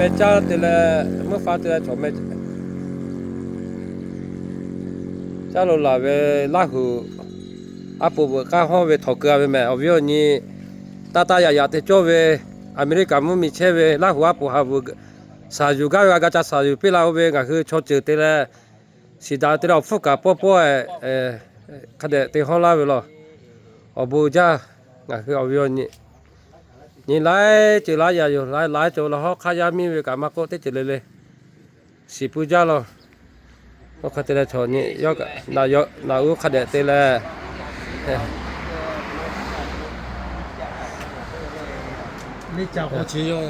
Meh caˇ te leh, meuˇ faˉ te leh chaw meh caˇ lo laˬ ve Laˇ huˍ aˉ poꞈ veuꞈ k'aˇ hawˇ ve htawnˍ keu-a ve mehˬ. Awˬ viˉ awˬ nyi, taˇ taˇ yaꞈ yaꞈ te cawˇ ve, Aˍmeˍriˆkaˍ mvuhˇmiˬ chehˇ ve Laˇ huˍ aˉ poꞈ haˍ vuiˬ, shaˍ yuˬ gaˇ ve, a ga ca shaˍ yuˬ piˇ la-o ve, ngaˬ hui chaw ceuˬ te leh, shiˍ daꞈ te leh awˬ hpfuhˇ kaꞈ pawˇ pawˇ-e, hk'a dehꞈ te hawˇ laˇ ve law. Awˬ bon jaˇ. Ngaˬ hui awˬ viˉ awˬ nyi, nyi laiˉ ceuˬ laiˉ yaꞈ yoˬ. Laiˉ laiˉ ceuˬ leh hawˉ hk'aˇ yaˇ miˇ ve kaꞈ maˇ k'oˆ, teˇ ceuˬ le le shiˍ pui jaˇ law. Oˇ hk'e te leh chaw nyi yawˇ kaꞈ, naꞈ uˉ hk'a dehꞈ te leh, liˇ ca tuˬ yoˬ,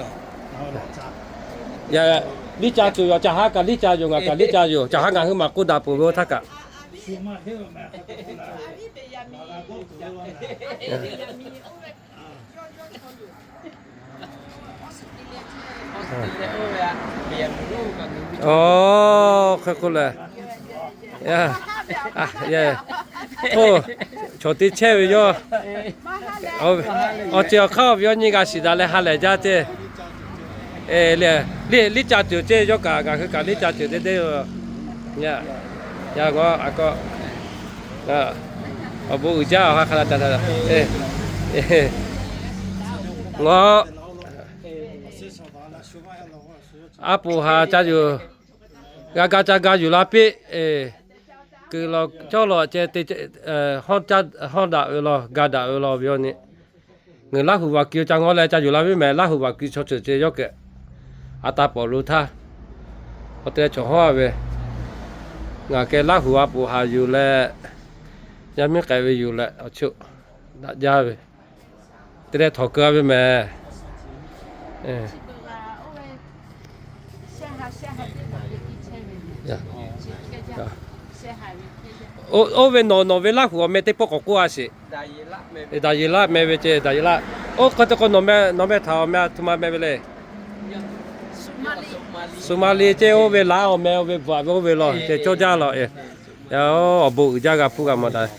liˇ ca yoˬ, caˬ haˉ kaꞈ liˇ ca yoˬ, ngaˬ kaꞈ liˇ ca yoˬ, caˬ haˉ ngaˬ hui maˍ k'oˆ daꞈ peuˬ ve oˇ htaˇ kaꞈ. Oˇ hk'e k'oˆ lehˬ, oˇ, chaw teˇ chehˇ ve yawˇ, awˬ ceuˬ awˬ hk'aˇ awˬ viˉ awˬ nyi g'a shiˍ daꞈ leh ha lehˬ jaˇ ceˇ. Liˇ ca ceuˬ ceˇ, yawˇ kaꞈ ngaˬ hui kaꞈ liˇ ca ceuˬ deˇ deˇ. Yaꞈ ngaˬ a k'o, awˬ bon uiˍ jaˇ, awˬ ha hk'a la ca ta. Ngaˬ aˉ poꞈ haˍ ca yuˬ, g'a ga ca ga yuˬ la piˇ. Kuiˬ lawˬ cawˇ lawˬ ceh te, hawˇ daꞈ ve law, ga daꞈ ve law, awˬ viˉ awˬ nyi. Ngaˬ Laˇ huˍ vaˬ kuiˬ ca ngawˇ leh ca yuˬ la ve mehˬ. Laˇ huˍ vaˬ kuiˬ chaw ceuˬ ceh yawˇ kehˬ a taˇ pawˍ lo htaˇ, awˬ te chaw hawˉ-a ve, ngaˬ kehˬ Laˇ huˍ aˉ poꞈ haˍ yuˬ leh, yaˇ miˇ k'ai ve yuˬ leh awˬ chi daꞈ jaˇ ve, te leh htawnˍ keu-a ve mehˬ. Oˇ ve nawˬ nawˬ ve Laˇ huˍ awˬ meh teˇ pawˆ k'awꞈ k'oˆ-a sheˍ. Daꞈ Yeˍ laˆ meh ve ceh, Daꞈ Yeˍ laˆ. Oˇ hk'e te k'o, nawˬ meh htaꞈ awˬ meh a htoꞈ ma meh ve le? Suˍ ma liꞈ ceh, oˇ ve laꞈ awˬ meh, oˇ ve bvuhꞈ ve oˇ ve law ceh cawˇ jaˇ law. Awˬ bon uiˍ jaˇ, g'a hpuˇ g'a mawˬ taˍ.